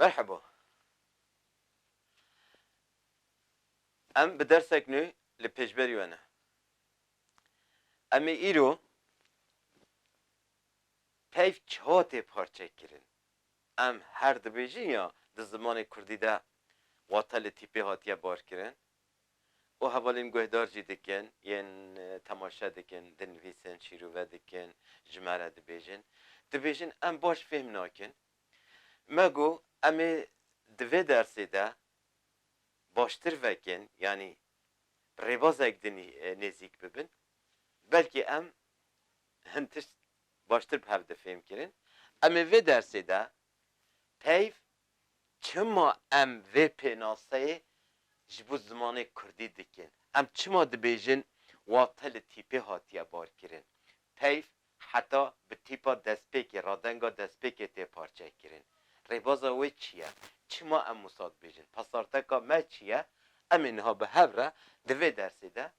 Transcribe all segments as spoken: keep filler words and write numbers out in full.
Merhaba. Em bi dersek nû li pêşberî we ne. Em ê îro peyv çawa tê parçekirin? Em her dibêjin ya di zimanê kurdî de wate li tîpê hatiye barkirin û hevalên guhdar jî dikin, yên, e, temaşe dikin, dinivîsin, şîrove dikin, ji me re dibêjin. Dibêjin em baş fêm nakin. Me got, em ê di vê dersê de baştir vekin, yanî rêbazek din, e, nêzîk bibin, belkî em hin tişt baştir bi hev difêm kirin. Em ê vê dersê de peyv çima em vê pênaseyê ji bo zimanê kurdî dikin? Em çima dibêjin wate li tîpê hatiye barkirin? Peyv heta bi tîpa destpêkê, radenga destpêkê tê parçekirin. Rêbaza wê çi ye? Çima em wisa dibêjin? Pasarteka me çi ye? Em ê niha bi hev re di vê dersê de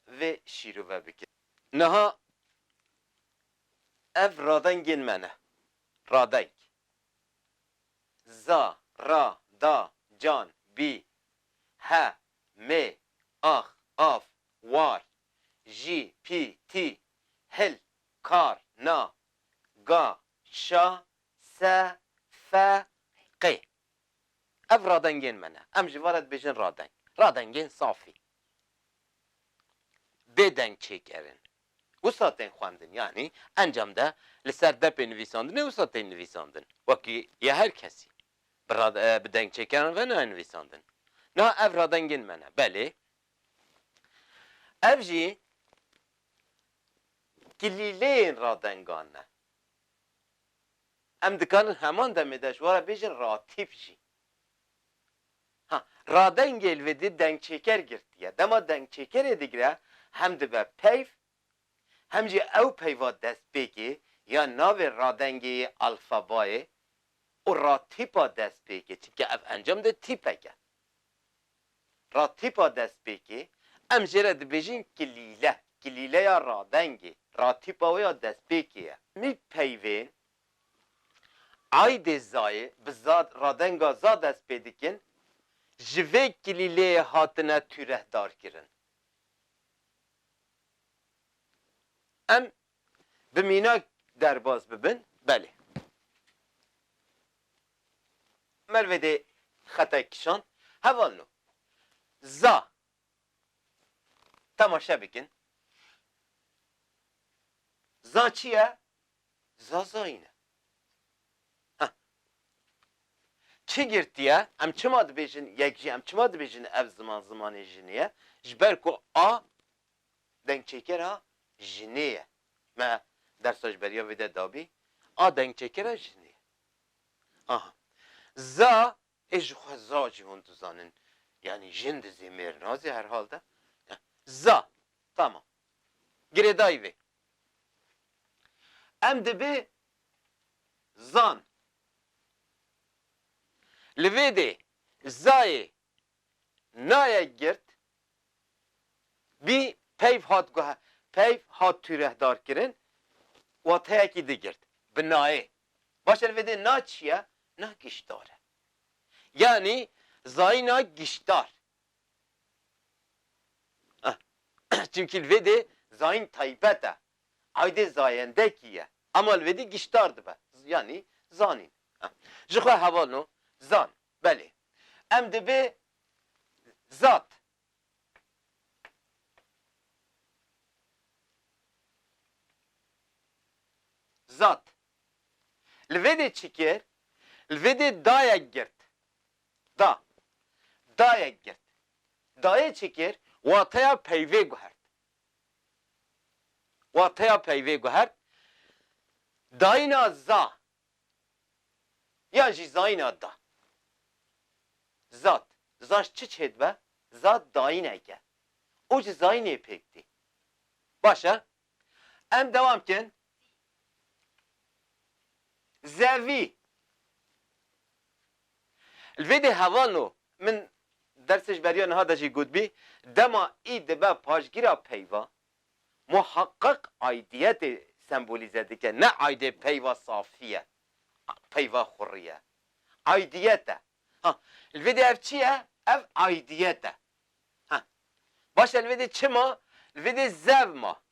vê şîrove bikin. Niha ev radengên me ne. Radeng. Za, ra, da, can, bî, he, mê, ax, af, war, jî, pî, tî, hil, kar, na, ga, şa, se, fe, qê. Ev radengên me ne. Em ji van re dibêjin radeng. Radengên safî. Bê dengçêker in. Wisa tên xwendin, yanî encam de li ser depê nivîsandinê wisa tên nivîsandin. Wekî ya her kesî. Bi rad-, e, bi dengçêkeran ve nayê nivîsandin. Niha ev radengên me ne. Belê. Ev jî kilîleyên radengan ne. Em dikarin heman demê de ji we re bêjin ratîp jî. Ha, radengê li vê dê dengçêker girtiye. Dema dengçêkerê digire, hem dibe peyv, hem jî ew peyva destpêkê ya navê radengê yê alfabayê û ratîpa destpêkê. Çimkî ev encam de tîpek e. Ratîpa destpêkê, em jê re dibêjin kilîle. Kilîleya radengê, ratîpa wê ya destpêkê ye. Mî peyvên aydê zayê bi za, radenga za dest pê dikin, ji vê kilîleyê hatine tûrehdarkirin. Em bi mînak derbas bibin, belê. Mervê dê xetek kişand. Hevalno. Za. Temaşe bikin. Za çi ye? Za zayîn e. Heh. Çi girtiye? Em çima dibêjin yek jî, em çima dibêjin ev ziman zimanê jinê ye? Ji ber ku a dengçêkera jinê ye. Me dersa ji beriya vê de dabî. A dengçêkera jinê ye. Aha. Za, ê ji xwe za jî hûn dizanin. Yanî jin dizê mêr nazê herhalde. Za. Tamam. Girêdayî vê. Em dibê zan. Li vê dê zayê nayek girt, bî peyv hat guhe-, peyv hat tûrehdar kirin, wateyekî digirt. Bi nayê. Baş e, li vê dê na çi ye? Na gişdar e. Yanî zayîna gişdar. Ah. Çimkî li vê dê zayîn taybet e. Aydê zayendekî ye. Ama li vê dê gişdar dibe. Yanî zanîn. Ah. Ji xwe hevalno zan. Belê. Em dibê zat. Zat. Li vê dê çi kir? Li vê dê dayek girt. Da. Dayek girt. Dayê çi kir? Wateya peyvê guhert. Wateya peyvê guhert. Dayîna za. Yan jî zayîna da. Zat. Za ji çi çêdibe? Zat dayînek e. Û ji zayînê pêk tê. Baş e? Em dewam kin. Zevî. Li vê dê hevalno, min dersê ji beriya niha de jî gotbî, dema î dibe paşgîra peyva, muheqeq aydiyetê sembolîze dike, ne aydê peyva safî ye, peyva xurî ye. Aydiyet e. Ha, li vê de ev çi ye? Ev aydiyet e. Ha. Baş e, li vê de çi ma? Li vê de zev ma.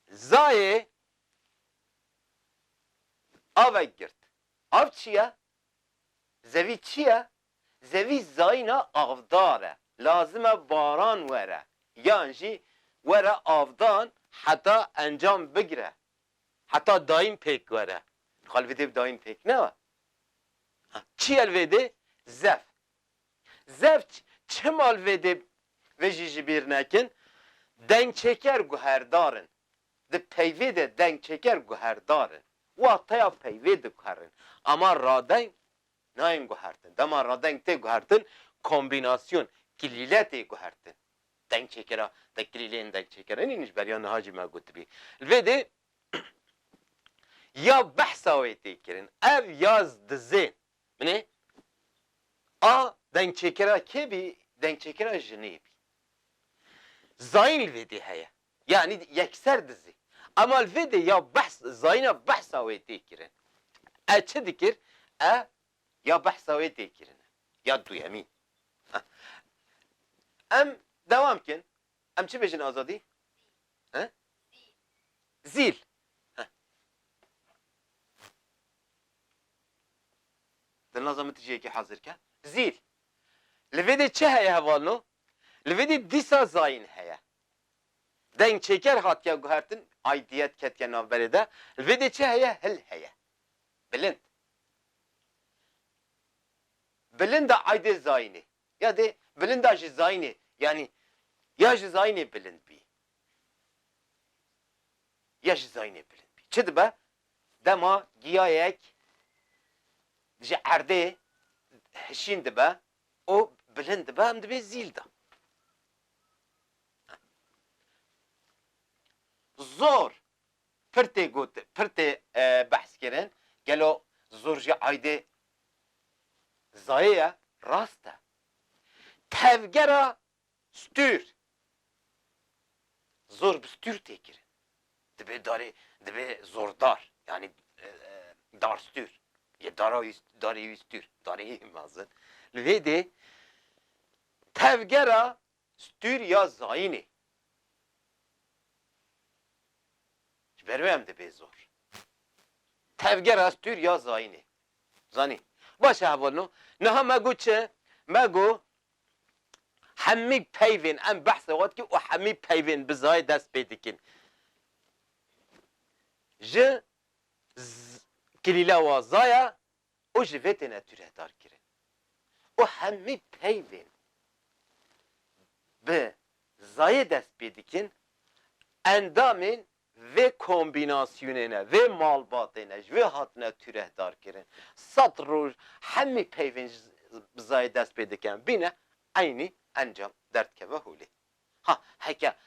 Zayê avek girt. Av çi ye? Zevî çi ye? Zevî zayîna avdar e. Lazim e baran were. Yan jî were avdan heta encam bigire. Heta dayîn pêk were. Xal vê dê bi dayîn pêk ne. Ha, çi ye li vê dê? Zev. Zev ç-, çima li vê dê vê jî ji bîr nekin? Dengçêker guherdar in. Di peyvê de dengçêker guherdar in. Wateya peyvê diguherin. Ama radeng nayên guhertin. Dema radeng tê guhertin, kombînasyon, kilîle tê guhertin. Dengçêkera, de kilîleyên dengçêkeranî ji beriya niha jî me gotibî. Li vê dê ya behsa wê tê kirin. Ev ya dizên. Binê a dengçêkera kê bî? Dengçêkera jinê bî. Zayîn li vê dê heye. Yanî yekser dizî. Ema li vê dê ya behs, zayîna behsa wê tê kirin. E çi dikir? E ya behsa wê tê kirine. Ya duyemîn. Em dewam kin. Em çi bêjin Azadî? He? Zîl. He. Dilnaza min tu jî yekî hazir ke. Zîl. Li vê de çi heye hevalno? Li vê de dîsa zayîn heye. Dengçêker hatiye guhertin, aydiyet ketiye navberê de. Li vê de çi heye? Hil heye. Bilind. Bilind e aydê zayînê. Ya dê bilinda ji zayînê, yanî ya ji zayînê bilind bî, ya ji zayînê bilind bî. Çi dibe? Dema giyayek ji erdê hişîn dibe û bilind dibe, em dibê zîl de. Zor. Pir tê got, pir tê, e, behs kirin. Gelo zor ji aydê zayê ye? Rast e. Tevgera stûr. Zor bi stûr tê kirin. Dibê darê, dibê zordar. Yanî, e, e, darstûr. Yê dara wî, darê wî stûr. Darê wî mezin. Li vê dê tevgera stûr ya zayînê. Ji ber wê em dibê zor. Tevgera stûr ya zayînê. Zanî. Baş e hevalno. Niha me got çi? Me got hemî peyvên, em behsa wan dikî û hemî peyvên bi zayê dest pê dikin. Ji z-, kilîle wa zaya û ji vê têne tûrehdar kirin. Û hemî peyvên bi zayê dest pê dikin, endamên vê kombînasyonê ne, vê malbatê ne, ji vê hatine tûrehdar kirin. Sed roj hemî peyvên ji, bi zayê dest pê dikin, bîne eynî encam derdikeve holê. Ha, heke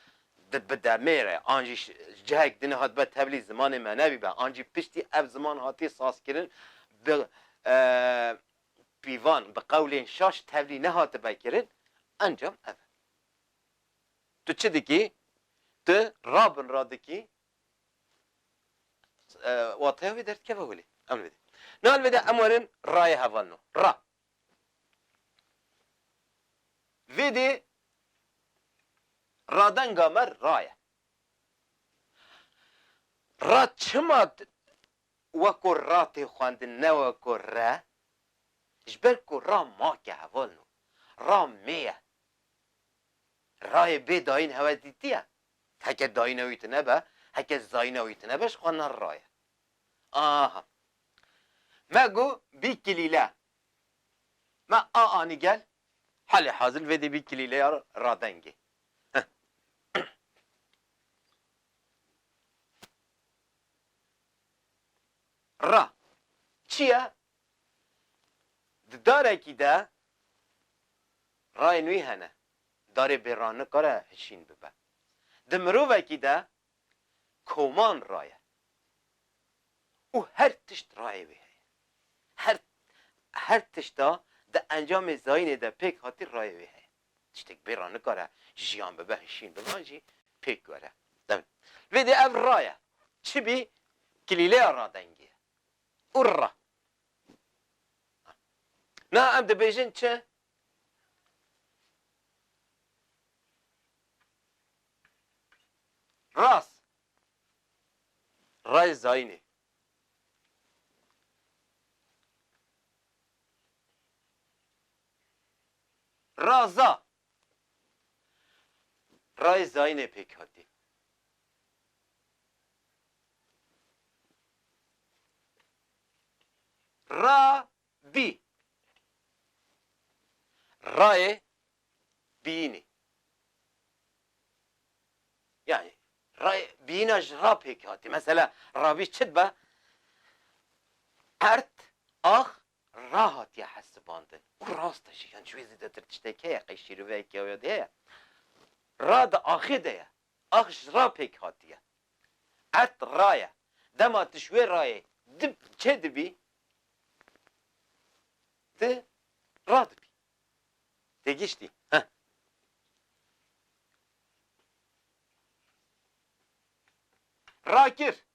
di bi demê re, an jî ş-, cihek din hatibe tevlî zimanê me nebîbe, an jî piştî ev ziman hatiye sazkirin, bi, e, pîvan, bi qewlên şaş tevlî nehatibe kirin, encam ev e. Tu çi dikî? Tu rabin radikî, e, wateya wê derdikeve holê. Em li vê de. Niha li vê de em werin rayê hevalno. Ra. Vê dê radenga me ra ye. Ra çima t-, weko ra tê xwendin, ne weko re? Ji ber ku ra mak e hevalno. Ra mê ye. Rayê bê dayîn hewe dîtiye. Heke dayîna wî tune be, heke zayîna wî tune be, ji xwe ne ra ye. Aha. Me got bî kilîle. Me a anî gel. Halê hazir vê dê bî kilîleya radengê. Heh. Ra. Çi ye? Di darekî de rayên wî hene. Darê bê ra nikare hişîn bibe. Di mirovekî de koman ra ye. Û her tişt rayê wê heye. Her, her tişta di encamê zayînê de pêk hatî rayê wê heye. Tiştek bê ra nikare jiyan bibe, hişîn bibe, an jî pêk were. Demê. Vê dê ev ra ye. Çi bî? Kilîleya radengê ye. Û ra. Na em dibêjin çi? Rast. Rayê zayînê. Raza. Rayê zayînê pêk hatî. Ra bî. Rayê bînî. Yani rayê bîna ji ra pêk hatî. Mesela rabî çi dibe? Erd, ax, ra hatiye hesibandin. Û rast e jî. Yani ji wê zêdetir tiştek heye, qey şîroveyekê ya de heye. Ra di axê de ye. Ax ji ra pêk hatiye. Erd ra ye. Dema tu ji wê rayê di çê dibî, tu ra dibî. Têgiştî. Heh. Rakir.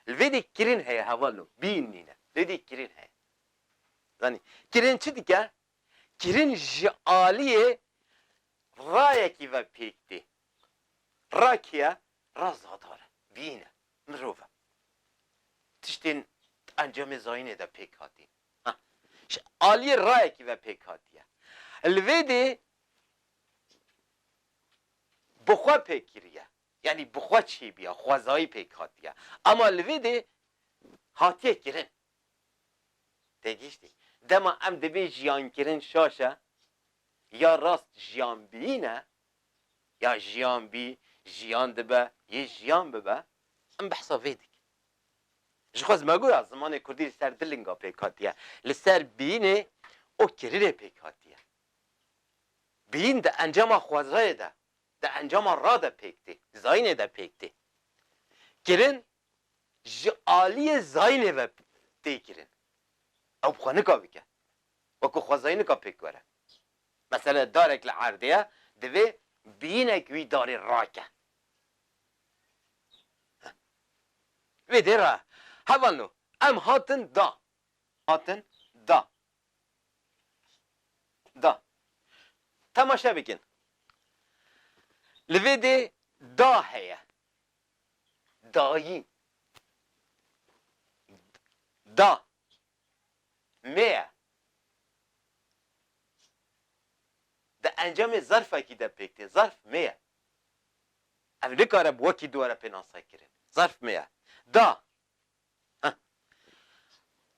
Li vê de kirin heye hevalno. Bîn nîne. Li vê de kirin heye. Zanî, kirin çi dike? Kirin ji aliyê rayekî ve pêk tê. Ra kî ye? Ra zadar e. Bîn e. Mirov e. Tiştên encamê zayînê de pêk hatî. Ha. Ji aliyê rayekî ve pêk hatiye. Li vê de bi xwe pêk kiriye. Yanî bi xwe çêbûye, xwezayî pêk hatiye. Ema li vê de hatiye kirin. Têgihiştî. Dema em dibê jiyankirin şaş e, ya rast jiyan bîn e, ya jiyan bî, jiyan dibe, yê jiyan bibe, em behsa vê dikin. Ji xwe me goya zimanê kurdî li ser du linga pêk hatiye. Li ser bînê û kirinê pêk hatiye. Bîn di encama xwezayê de, di encama ra de pêk tê, zayînê de pêk tê. Kirin ji aliyê zayînê ve tê kirin. Ew bi xwe nika bike. Wekî xwezayî nika pêk were. Mesela darek li erdê ye, divê bînek wî darê rake. Vê dê re. Hevalno, em hatin da. Hatin da. Da. Temaşe bikin. Li vê dê da heye. Dayîn. Da. Mê ye. Di encamê zerfekî de pêk tê. Zerf mê ye. Ev nikare bi wekî di were pênasekirin. Zerf mê ye. Da. Heh.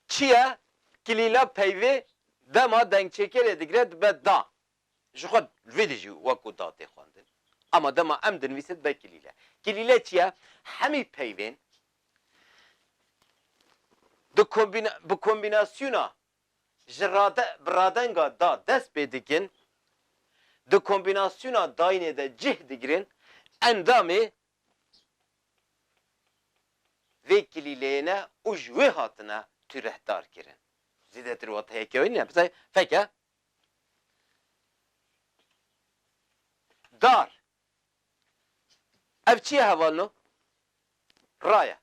Çi ye? Kilîla peyvê dema dengçêkerê digire dibe da. Ji xwe li vê de jî wekû da tê xwendin. Ama dema em dinivîsin dibe kilîle. Kilîle çi ye? Hemî peyvên di kombîna-, bi kombînasyona ji rade-, bi radenga da dest pê dikin, di kombînasyona dayînê de cih digirin, endamê vê kilîleyê ne û ji wê hatine tûrehdar kirin. Zêdetir wate heke wê nîne. Mesela feke dar. Ev çi ye hevalno? Ra ye.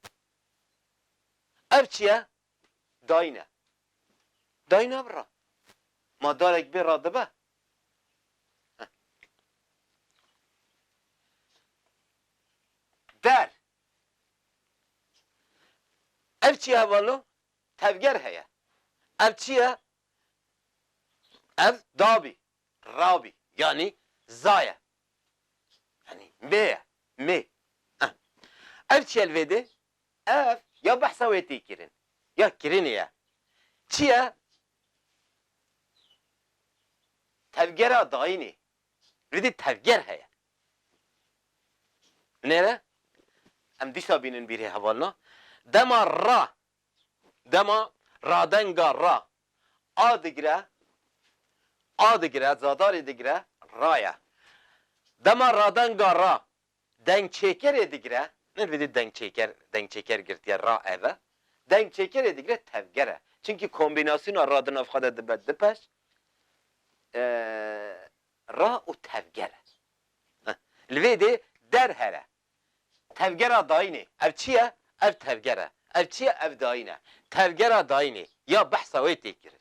Ev çi ye? Dayîn e. Dayîn e bi ra. Ma darek bê ra dibe? Heh. Der. Ev çi ye hevalno? Tevger heye. Ev çi ye? Ev dabî, rabî, yanî za ye. Yanî mê ye, mê. Eh. Ev çi ye li vê de? Ev ya behsa wê tê kirin, ya kirinê ye. Çi ye? Tevgera dayînê. Li vê de tevger heye. Nêre? Em dîsa bînin bîrê hevalna. Dema ra, dema radenga ra a digire, a digire, zadarê digire, ra ye. Dema radenga ra dengçêkerê digire, ne vê de dengçêker, dengçêker girtiye, ra ev e. Dengçêkerê digire tevger e. Çimkî kombînasyona ra di nav xwe de dibe du peş, e, ra û tevger e. Heh. Li vê de der here. Tevgera dayînê. Ev çi ye? Ev tevger e. Ev çi ye? Ev dayîn e. Tevgera dayînê. Ya behsa wê tê kirin.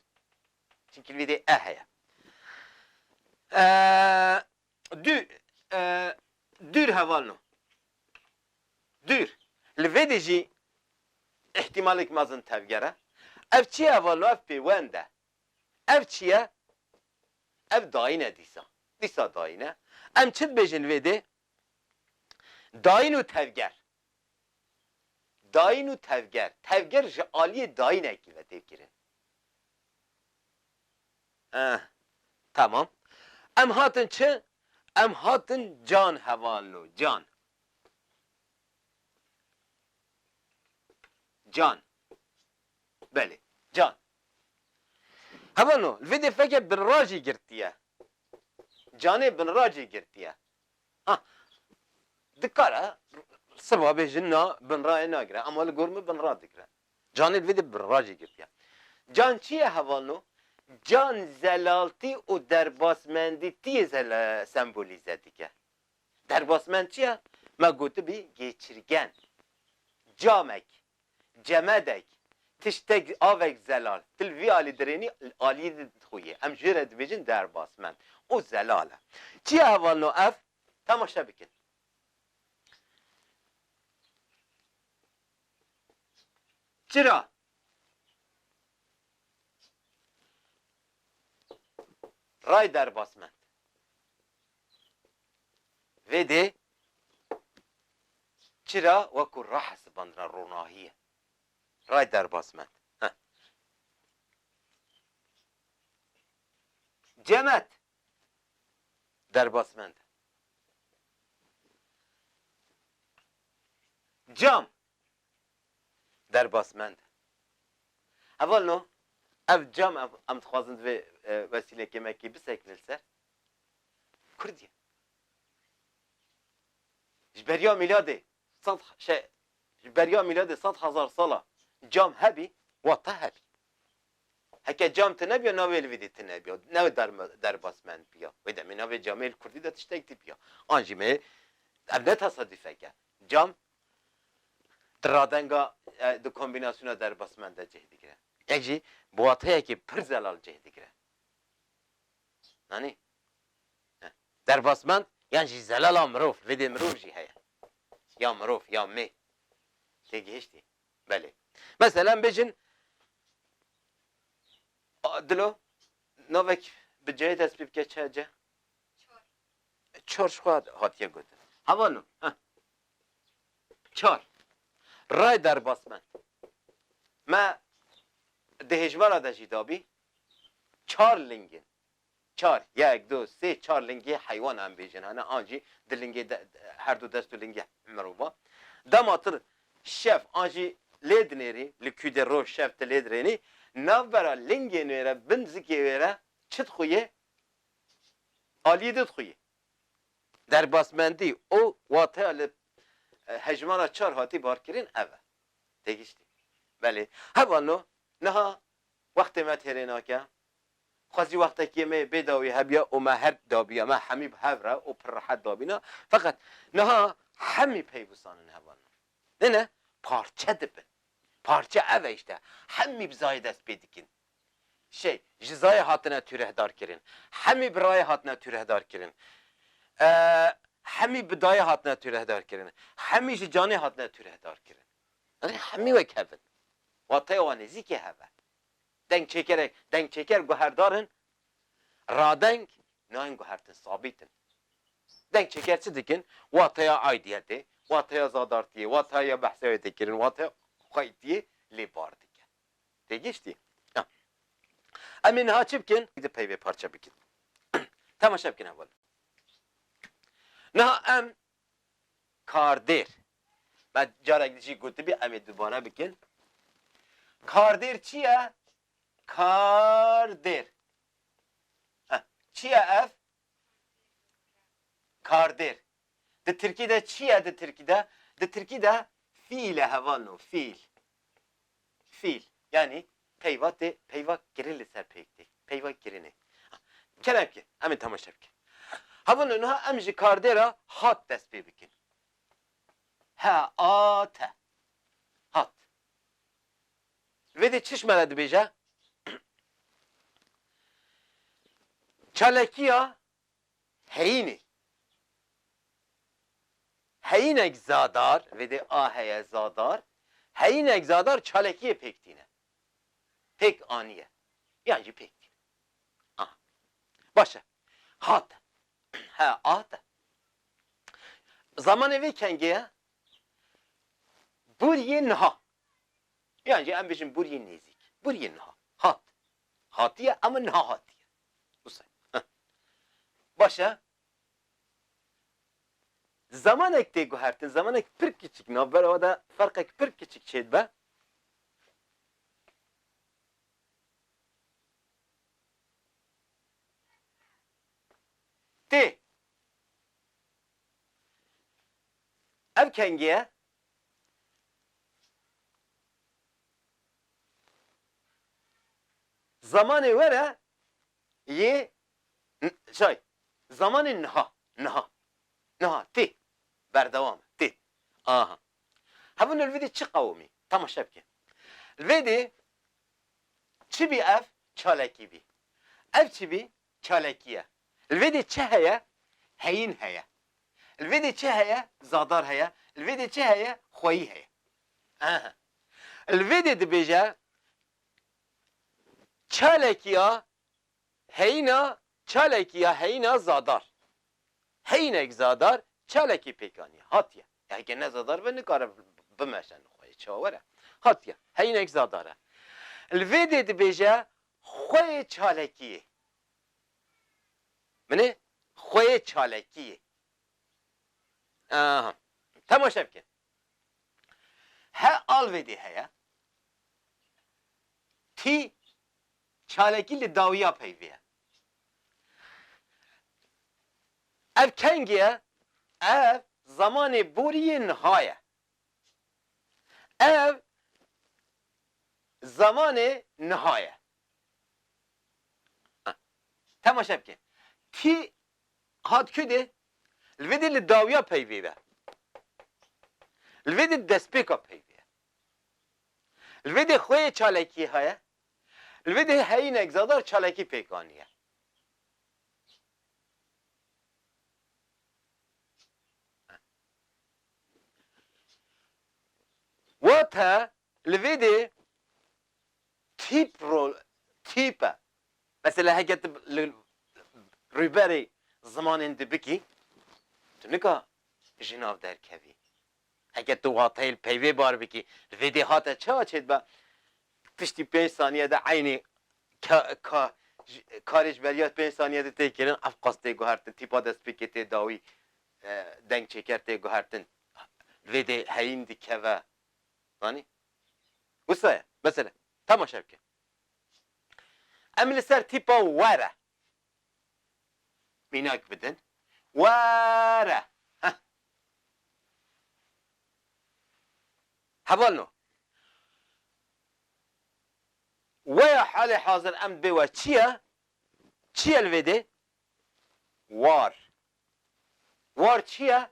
Çimkî li vê dê e heye. E, dû, e, dûr hevalno. Dûr. Li vê dê jî îhtîmalek mezin tevger e. Ev çi ye hevalno? Ev pêwend e. Ev çi ye? Ev dayîn e dîsa. Dîsa dayîn e. Em çi dibêjin vê dê? Dayîn û tevger. Dayîn û tevger. Tevger ji aliyê dayînekî ve tê kirin. Eh, tamam. Em hatin çi? Em hatin can hevalno, can. Can. Belê, can. Hevalno, li vê dê feke binra jî girtiye. Canê binra jî girtiye. Ha, dikare siba bêjin na binrayê nagire, ama li gor min binra digire. Canê li vê dê binra jî girtiye. Can çi ye hevalno? Can zelaltî û derbasmendîtiyê zele-, sembolîze dike. Derbasmend çi ye? Me gotibî geçirgen. Camek, cemedek, tiştek, avek zelal. Tu li vî alî dirênî, alî dixuyê. Em jê re dibêjin derbasmend. Û zelal e. Çi ye hevalno ev? Temaşe bikin. Çira? Ray derbasmend. Vê dê çira wekû ra hesibandina ronahî ye. Ray derbasmend. Heh. Cemet. Derbasmend. Cam. Derbasmend. Hevalno, ev cam em, em dixwazin divê, e, wesîlekê me kê bisekine li ser. Kurdî ye. Ji beriya mîladê sed, şey, ji beriya mîladê sed hezar sala cam hebî, wata hebî. Heke cam tune biya, navê li vê dê tune biya. Ne derme-, derbasmend biya. Wê demê navê camê li kurdî de tiştek tê biya. An jî me, ev ne tesadufek e. Cam di radenga, e, di kombînasyona derbasmend de cih digire. Yek jî bi wateyekî pir zelal cih digire. Nanî? Heh. Derbasmend yan jî zelala mirov, vê dê mirov jî heye. Ya mirov, ya mê. Têgihiştî. Belê. Mesela em bêjin, a, dilo, navek bi ceyê dest pê bike çi hece? Çar ji xwe hatiye gotin. Hevalno, heh. Çar. Ray derbasmend. Me di hêjmara de jî dabî. Çar lingên. Çar, yek, du, sê, çar lingê heywan em bêjin hene, an jî di lingê de, her du dest û lingê mirova. Dema tu şev an jî lê dinêrî, li kûdê roj şev tu lê dirênî, navbera lingên wê re, bin zikê wê re çi dixuyê? Aliyê dixuyê. Derbasmendî û wateya li, e, hejmara çar hatî barkirin ev e. Têgihiştî. Belê. Hevalno, niha wextê me têrê nake. Xwezî wextekî me bê dawî hebiya û me her dabiya, me hemî bi hev re û pir rehet dabîna. Feqet niha hemî peyvûsan in hevalno. Nene parçe dibin. Parçe ev e işte. Hemî bi zayê dest pê dikin. Şey, ji zayê hatine tûrehdar kirin. Hemî bi rayê hatine tûrehdar kirin. E, hemî bi dayê hatine tûrehdar kirin. Hemî ji canê hatine tûrehdar kirin. Yanî hemî wek hev in. Wateya wan nêzîkê hev e. Dengçêkerek, dengçêker guherdar in, radeng nayên guhertin, sabît in. Dengçêker çi dikin? Wateya aidiyetê, wateya zadartiyê, wateya behsê wê tê kirin, wateya xweytiyê lê bar dike. Têgihiştî? Ha. Em ê niha çi bikin? Di peyvê parçe bikin. Temaşe bikin heval. Niha em kardêr. Me carek jî gotibî, em ê dubare bikin. Kardêr çi ye? Kardêr. Heh, çi ye ev? Kardêr. Di tirkî de çi ye di tirkî de? Di tirkî de fiil e hevalno, fiil. Fiil. Yanî peyva tê, peyva kirin li ser peyk tê. Peyva kirinê. Kerem ki, em ê temaşe bikin. Hevalno niha em ji kardêra hat dest pê bikin. He, a, te. Hat. Vê dê çi ji me re dibêje? Çalekiya heyînê. Heyînek zadar, vê dê a heye zadar. Heyînek zadar çalekiyê pêk tîne. Pêk aniye. Yan jî pêk tîne. Aha. Baş e. Hat e. He, hat e. Zamanê vê kengê ye. Bûriyê niha. Yan jî em bêjin bûriyê nêzîk. Bûriyê niha. Hat. Hatiye ama niha hatiye. Wisa. Heh. Baş e. Zemanek tê guhertin, zemanek pir kiçik, navbera we de ferqek pir kiçik çêdibe. Tê. Ev kengê ye. Zemanê were yê n-, şey, zemanê niha, niha, niha, tê. Berdewam e, tê. Aha. Hevûn li vê dê çi qewimî? Temaşe bike. Li vê dê çi bî ev? Çalekî bî. Ev çi bî? Çalekî ye. Li vê dê çi heye? Heyîn heye. Li vê dê çi heye? Zadar heye. Li vê dê çi heye? Xweyî heye. Aha. Li vê dê dibêje, çalekiya heyîna, çalekiya heyîna zadar. Heyînek zadar, çalekî pêk aniye. Hatiye. Heke ne zadar be, nikare bimeşe nixweyê, çawa were. Hatiye. Heyînek zadar e. Li vê dê dibêje, xweyê çalekiyê. Min ê xweyê çalekiyê. Aha. Temaşe bike. He al vê dê heye. Tî çalekî li dawiya peyvê ye. Ev kengê ye? Ev zemanê boriyê niha ye. Ev zemanê niha ye. Ha. Temaşe bike. Tî hat ku dê? Li vê dê li dawiya peyvê be. Li vê dê destpêka peyvê ye. Li vê dê xweyê çalekî heye. Li vê dê heyînek zadar çalekî pêk aniye. Wate li vê dê tîp rol, tîp e. Mesela heke tu li rûberê zimanên di bikî, tu nika ji nav derkevî. Heke tu wateyê li peyvê bar bikî, li vê dê hate çawa çêdibe? Piştî pênc saniye de eynî ka, ka, karê ji beriya pênc saniye de tê kirin, ev qas tê guhertin, tîpa destpêkê tê dawî, e, dengçêker tê guhertin. Li vê dê heyîn dikeve. Zanî? Wisa ye. Mesela, temaşe bike. Em li ser tîpa were mînak bidin. Were. Heh. Hevalno. Weya halê hazir em dibê we çi ye? Çi ye li vê dê? War. War çi ye?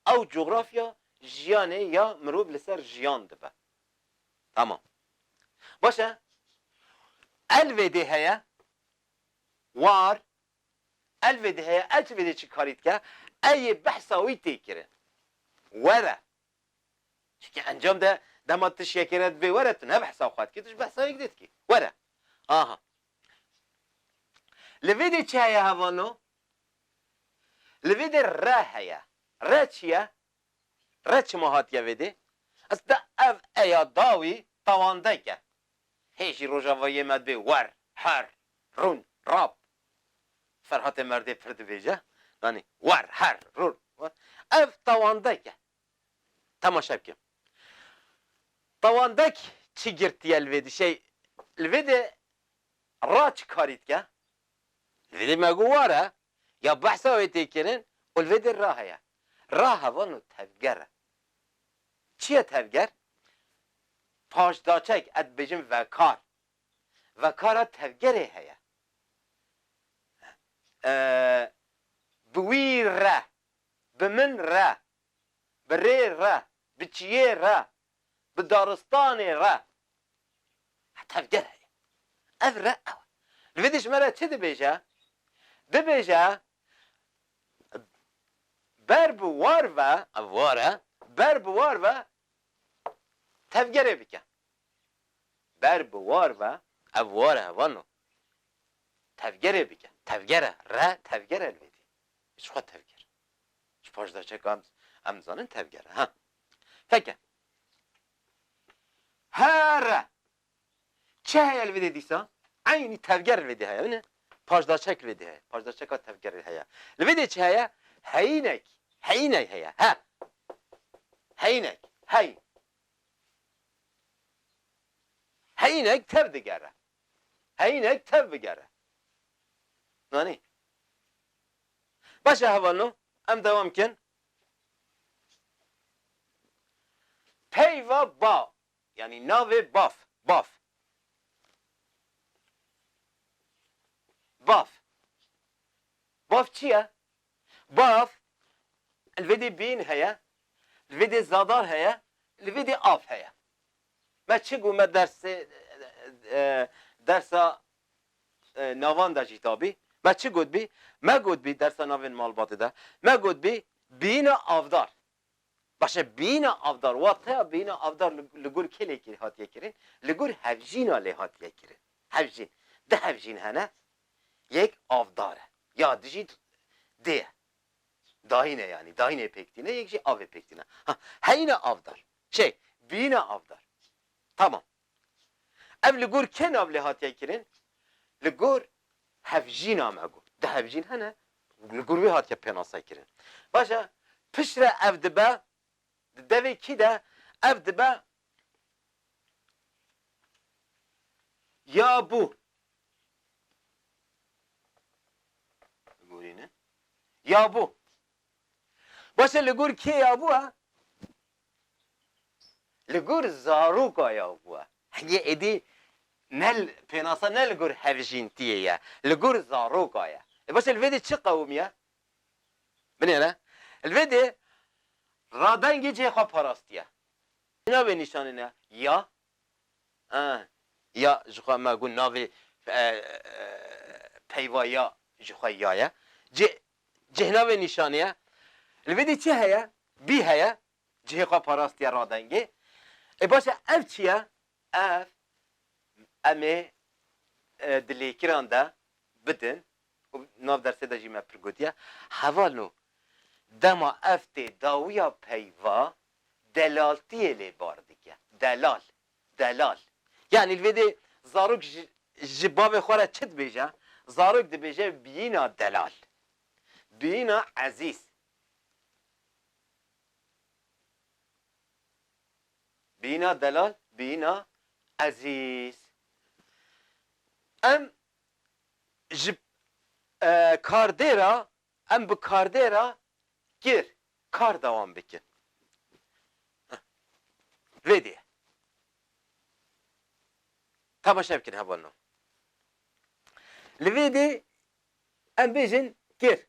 Ew cografya jiyanê ya mirov li ser jiyan dibe. Tamam. Baş e. El vê dê heye. War. El vê dê heye. El çi vê dê çi karî dike? E yê behsa wî tê kirin. Were. Çimkî encam de dema tu şekere dibê were, tu ne behsa xwe dikî, tu ji behsa yek dê dikî. Were. Aha. Li vê dê çi heye hevano? Li vê dê re heye. Re çi ye? Re çima hatiye vê dê? Aslında ev eya dawî tawandek e. Hê jî rojavayê me dibê wer, her, rûn, rap. Ferhatê Merdê pir dibêje. Yanî wer, her, rûn. Ev tawandek e. Temaşe bike. Tawandek çi girtiye li vê dê? Şey, li vê dê ra çi karî dike? Li vê dê me got war e, ya behsa wê tê kirin û li vê dê ra heye. Ra hevalno tevger e. Çi ye tevger? Paşdaçek, ez dibêjim vekar. Vekara tevgerê heye. Ee, bi wî re, bi min re, bi rê re, bi çiyê re, bi daristanê re. Tevger heye. Ev re ew e. Li vê dê ji me re çi dibêje? Dibêje, ber bi war ve, ev war e, ber bi war ve tevgerê bike. Ber bi war ve, ev war e, hevalno. Tevgerê bike. Tevger e, re tevger e li vê dî. Ji xwe tevger. Ji paşdaçeka em, em zanin tevger e. Ha. Peki. Here. Çi heye li vê dê dîsa? Eynî tevger li vê dê heye. Bine, paşdaçek li vê dê heye. Paşdaçeka tevger li heye. Li vê dê çi heye? Heyînek. Heyînek heye. He. Heyînek. Hey. Heyînek tev digere. Heyînek tev bigere. Nanî. Baş e hevalno. Em dewam kin. Peyva ba. Yanî navê baf. Baf. Baf. Baf çi ye? Baf, li vê dê bîn heye, li vê dê zadar heye, li vê dê av heye. Me çi got, me dersê, e, dersa, e, navan de jî tabî. Me çi got bî? Me got bî dersa navên malbatê de. Me got bî bîna avdar. Baş e, bîna avdar, wateya bîna avdar li, li gor kê lê kir-, hatiye kirin? Li gor hevjîna lê hatiye kirin. Hevjîn. Du hevjîn hene. Yek avdar e. Ya dijî dê ye. Dayîn e yanî. Dayînê pêk tîne, yek jî avê pêk tîne. Ha, heyîna avdar. Şey, bîna avdar. Tamam. Ev li gor kê nav lê hatiye kirin? Li gor hevjîna me got. Du hevjîn hene, li gor wê hatiye pênase kirin. Baş e, piştre ev dibe, di devê kî de ev dibe ya bû. Gorîne. Ya bû. Baş e, li gor kê ya bû e? Li gor zaroka ya bû e. Heye êdî ne l-, pênasa ne li gor hevjîntiyê ye. Li gor zaroka ye. E baş e, li vê dê çi qewimiye? Binêre. Li vê dê radengê cihê xwe parastiye. Navê nîşanê ne? Ya. Ha. Ya ji xwe me got navê, e, e, peyva ya ji xwe ya ye. Cih, cih navê nîşanê ye. Li vê dê çi heye? Bî heye. Cihê xwe parastiye radengê. E baş e, ev çi ye? Ev, em ê, e, di lêkiran de bidin û nav dersê de jî me pir gotiye. Hevalno, dema ev tê dawiya peyva, delaltiyê lê bar dike. Delal, delal. Yanî li vê dê zarok ji, ji bavê xwe re çi dibêje? Zarok dibêje biyîna delal. Biyîna ezîz. Bîna delal, bîna ezîz. Em ji, e, kardêra, em bi kardêra kir, kar dewam bikin. Heh. Vê dê. Temaşe bikin hevalno. Li vê dê em bêjin kir.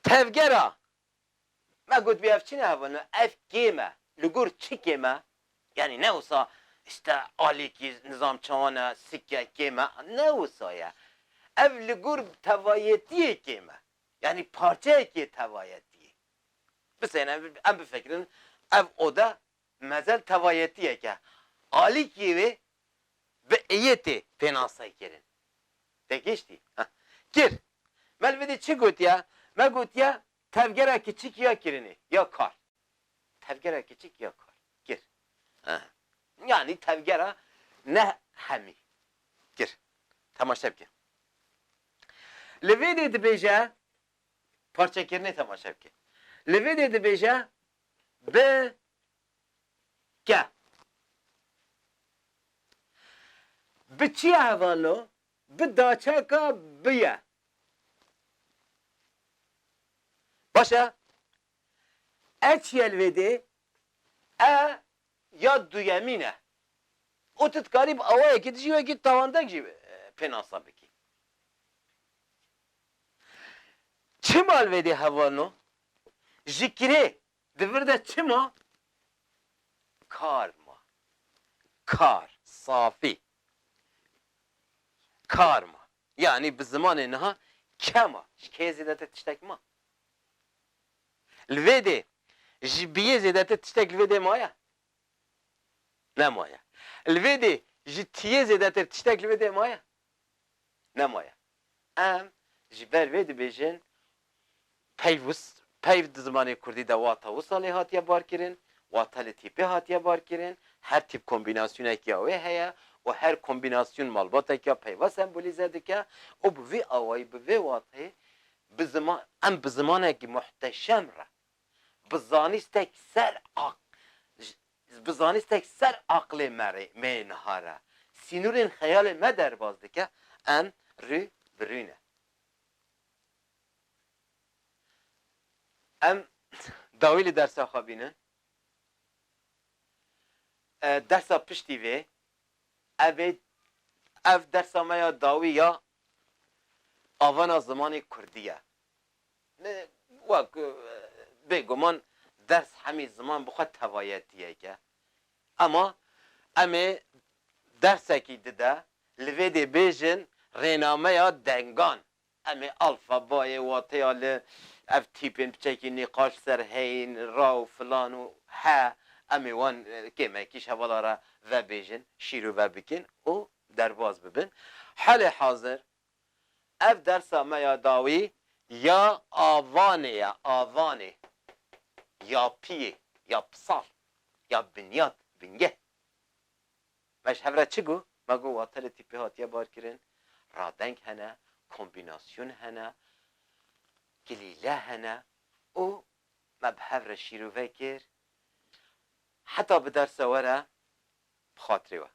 Tevgera. Me got bî ev çi ne hevalno? Ev kêm e. Li gor çi kêm e? Yanî ne wisa işte alîkî nizam çawan e, sike kêm e. Ne wisa ye. Ev li gor tevayetiyê kêm e. Yanî parçeyekê tevayetiyê. Biseyne em bifikirin ev oda mezel tevayetiyek e. Alîkî wê bi iyê tê pênase kirin. Te giştî? Heh. Kir. Me li vê dê çi gotiye? Me gotiye tevgera kiçik ya kirinê, ya kar. Tevgera kiçik ya kar. Kir. Heh. Yanî tevgera ne hemî. Kir. Temaşe bike. Li vê dê dibêje, parçekirinê temaşe bike. Li vê dê dibêje bi ke. Bi çi ye hevalno? Bi daçeka bi ye. Baş e. E çi ye li vê dê? E ya duyemîn e. Û tu dikarî bi awayekî dijî wekî tawandek jî, e, pênasa bikî. Çima li vê dê hevalno? Ji kirê di vir de çima? Kar ma. Kar, safî. kar ma. Yanî bi zimanê niha ke ma. Ji keyê zêdetir tiştek ma. Li vê dê ji biyê zêdetir tiştek li vê dê maye? Nemaye. Li vê dê ji tiyê zêdetir tiştek li vê dê maye? Nemaye. Em ji ber vê dibêjin peyv wis-, peyv di zimanê kurdî de wata wisa lê hatiye barkirin, wata li tîpê hatiye barkirin, her tîp kombînasyonekî ya wê heye û her kombînasyon malbatekî ya peyva sembolîze dike û bi vî awayî, bi vê wateyê bi ziman, em bi zimanekî muhteşem re, bi zanîstek ser aq-, bi zanîstek ser aqlê me rê, me yê niha re, sînorên xeyalê me derbas dike, em rû bi rû ne. Em dawî li dersa xwe bînin. E, dersa piştî vê, ev ê, ev dersa me ya dawî ya avana zimanê kurdî ye. Ne, wek, e, bêguman ders hemî ziman bi xwe tevayetiyek e. Ema em ê dersekî dide, li vê dê bêjin rênameya dengan. Em ê alfabayê, wateya li ev tîpên piçekî nîqaş ser heyîn, ra û filan û he, em ê wan, e, kêmekî ji hevala re vebêjin, şîrove bikin û derbas bibin. Halê hazir ev dersa me ya dawî ya avanê ye, avanê, yapiyê, yapısal, ya binyat, bingeh. Me ji hev re çi got? Me got wate li tîpê hatiye barkirin, radeng hene, kombînasyon hene, kilîle hene û me bi hev re şîrove kir. Heta bi dersa we re bi xatirê we.